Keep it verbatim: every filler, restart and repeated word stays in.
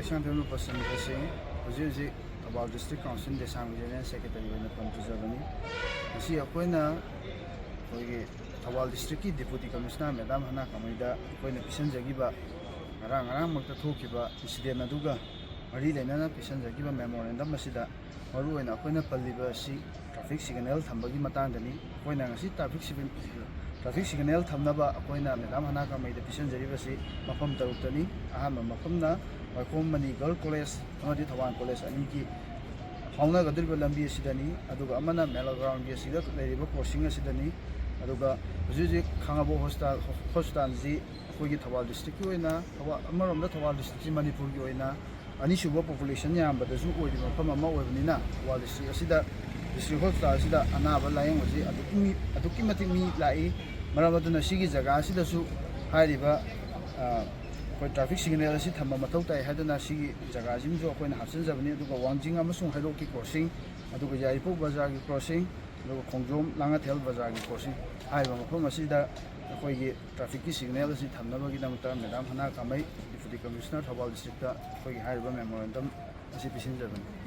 ꯀꯩꯁꯥꯝꯊꯦꯝ ꯔꯨꯄꯆꯟꯗ꯭ꯔ ꯁꯤꯡ, ꯍꯧꯖꯤꯛ ꯍꯧꯖꯤꯛ Thoubal district council ꯗꯦꯁꯥꯝꯒꯤ ꯖꯦꯅꯔꯦꯜ ꯁꯦꯀ꯭ꯔꯦꯇꯔꯤ ꯑꯣꯏꯅ ꯄꯟ ꯄꯨꯖꯕꯅꯤ꯫ ꯉꯁꯤ ꯑꯩꯈꯣꯏꯅ ꯑꯩꯈꯣꯏꯒꯤ ꯊꯧꯕꯥꯜ ꯗꯤꯁꯇ꯭ꯔꯤꯛꯀꯤ ꯗꯤꯄꯨꯇꯤ ꯀꯃꯤꯁꯅꯔ ꯃꯦꯗꯥꯝ ꯍꯅꯥ ꯀꯥꯃꯩꯗ ꯑꯩꯈꯣꯏꯅ ꯄꯤꯁꯤꯟꯖꯈꯤꯕ ꯉꯔꯥꯡ ꯉꯔꯥꯡꯃꯛꯇ ꯊꯣꯛꯈꯤꯕ ꯏꯟꯁꯤꯗꯦꯟ ꯑꯗꯨꯒ ꯃꯔꯤ ꯂꯩꯅꯅ ꯄꯤꯁꯤꯟꯖꯈꯤꯕ ꯃꯦꯃꯣꯔꯦꯟꯗꯝ ꯑꯁꯤꯗ ꯃꯔꯨꯑꯣꯏꯅ ꯑꯩꯈꯣꯏꯅ ꯄꯜꯂꯤꯕ ꯑꯁꯤ ꯇ꯭ꯔꯥꯐꯤꯛ ꯁꯤꯒꯅꯦꯜ ꯊꯝꯕꯒꯤ ꯃꯇꯥꯡꯗꯅꯤ꯫ ꯑꯩꯈꯣꯏꯅ ꯉꯁꯤ ꯇ꯭ꯔꯥꯐꯤꯛ ꯁꯤꯒ-, ꯇ꯭ꯔꯥꯐꯤꯛ ꯁꯤꯒꯅꯦꯜ ꯊꯝꯅꯕ ꯑꯩꯈꯣꯏꯅ ꯃꯦꯗꯥꯝ ꯍꯅꯥ ꯀꯥꯃꯩꯗ ꯄꯤꯁꯤꯟꯖꯔꯤꯕꯁꯤ ꯃꯐꯝ ꯇꯔꯨꯛꯇꯅꯤ꯫ ꯑꯍꯥꯟꯕ ꯃꯐꯝꯅ ꯋꯥꯏꯈꯣꯝ ꯃꯅꯤ ꯒꯔꯜ ꯀꯣꯂꯦꯖ ꯑꯃꯗꯤ ꯊꯧꯕꯥꯜ ꯀꯣꯂꯦꯖ ꯑꯅꯤꯒꯤ ꯐꯥꯎꯅꯒꯗꯧꯔꯤꯕ ꯂꯝꯕꯤ ꯑꯁꯤꯗꯅꯤ꯫ ꯑꯗꯨꯒ ꯑꯃꯅ ꯃꯦꯂꯥ ꯒ꯭ꯔꯥꯎꯟꯒꯤ ꯑꯁꯤꯗ ꯂꯩꯔꯤꯕ ꯀ꯭ꯔꯣꯁꯤꯡ ꯑꯁꯤꯗꯅꯤ꯫ ꯑꯗꯨꯒ ꯍꯧꯖꯤꯛ ꯍꯧꯖꯤꯛ ꯈꯥꯉꯕꯣꯛ ꯍꯣꯁꯄꯤꯇꯥꯜ, ꯍꯣꯁꯄꯤꯇꯥꯜꯁꯤ ꯑꯩꯈꯣꯏꯒꯤ ꯊꯧꯕꯥꯜ ꯗꯤꯁꯇ꯭ꯔꯤꯛꯀꯤ ꯑꯣꯏꯅ, ꯊꯧꯕꯥꯜ, ꯑꯃꯔꯣꯝꯗ ꯊꯧꯕꯥꯜ ꯗꯤꯁꯇ꯭ꯔꯤꯛꯁꯤ ꯃꯅꯤꯄꯨꯔꯒꯤ ꯑꯣꯏꯅ ꯑꯅꯤꯁꯨꯕ ꯄꯣꯄꯨꯂꯦꯁꯟ ꯌꯥꯝꯕꯗꯁꯨ ꯑꯣꯏꯔꯤꯕ ꯃꯐꯝ ꯑꯃ ꯑꯣꯏꯕꯅꯤꯅ, ꯊꯧꯕꯥꯜ ꯗꯤꯁꯇ꯭ꯔꯤꯛ ꯑꯁꯤꯗ, ꯗꯤꯁꯇ꯭ꯔꯤꯛ ꯍꯣꯁꯄꯤꯇꯥꯜ ꯑꯁꯤꯗ ꯑꯅꯥꯕ ꯂꯥꯌꯦꯡꯕꯁꯤ ꯑꯗꯨꯛꯀꯤ ꯃꯤ-, ꯑꯗꯨꯛꯀꯤ ꯃꯇꯤꯛ ꯃꯤ ꯂꯥꯛꯏ꯫ ꯃꯔꯝ ꯑꯗꯨꯅ ꯁꯤꯒꯤ ꯖꯒꯥ ꯑꯁꯤꯗꯁꯨ ꯍꯥꯏꯔꯤꯕ, ꯑ, ꯑꯩꯈꯣꯏ ꯇ꯭ꯔꯥꯐꯤꯛ ꯁꯤꯒꯅꯦꯜ ꯑꯁꯤ ꯊꯝꯕ ꯃꯊꯧ ꯇꯥꯏ ꯍꯥꯏꯗꯨꯅ ꯁꯤꯒꯤ ꯖꯒꯥꯁꯤꯃꯁꯨ ꯑꯩꯈꯣꯏꯅ ꯍꯥꯞꯆꯤꯟꯖꯕꯅꯤ꯫ ꯑꯗꯨꯒ ꯋꯥꯡꯖꯤꯡ ꯑꯃꯁꯨꯡ ꯍꯩꯔꯣꯛꯀꯤ ꯀ꯭ꯔꯣꯁꯤꯡ, ꯑꯗꯨꯒ ꯌꯥꯏꯔꯤꯄꯣꯛ ꯕꯖꯥꯔꯒꯤ ꯀ꯭ꯔꯣꯁꯤꯡ, ꯑꯗꯨꯒ ꯈꯣꯡꯖꯣꯝ ꯂꯥꯡꯉꯊꯦꯜ ꯕꯖꯥꯔꯒꯤ ꯀ꯭ꯔꯣꯁꯤꯡ ꯍꯥꯏꯔꯤꯕ ꯃꯐꯝ ꯑꯁꯤꯗ ꯑꯩꯈꯣꯏꯒꯤ ꯇ꯭ꯔꯥꯐꯤꯛꯀꯤ ꯁꯤꯒꯅꯦꯜ ꯑꯁꯤ ꯊꯝꯅꯕꯒꯤꯗꯃꯛꯇ ꯃꯦꯗꯥꯝ ꯍꯅꯥ ꯀꯥꯃꯩ, ꯗꯤꯄꯨꯇꯤ ꯀꯃꯤꯁꯅꯔ, ꯊꯧꯕꯥꯜ ꯗꯤꯁꯇ꯭ꯔꯤꯛꯇ ꯑꯩꯈꯣꯏꯒꯤ ꯍꯥꯏꯔꯤꯕ ꯃꯦꯃꯣꯔꯦꯟꯗꯝ ꯑꯁꯤ ꯄꯤꯁꯤꯟꯖꯕꯅꯤ꯫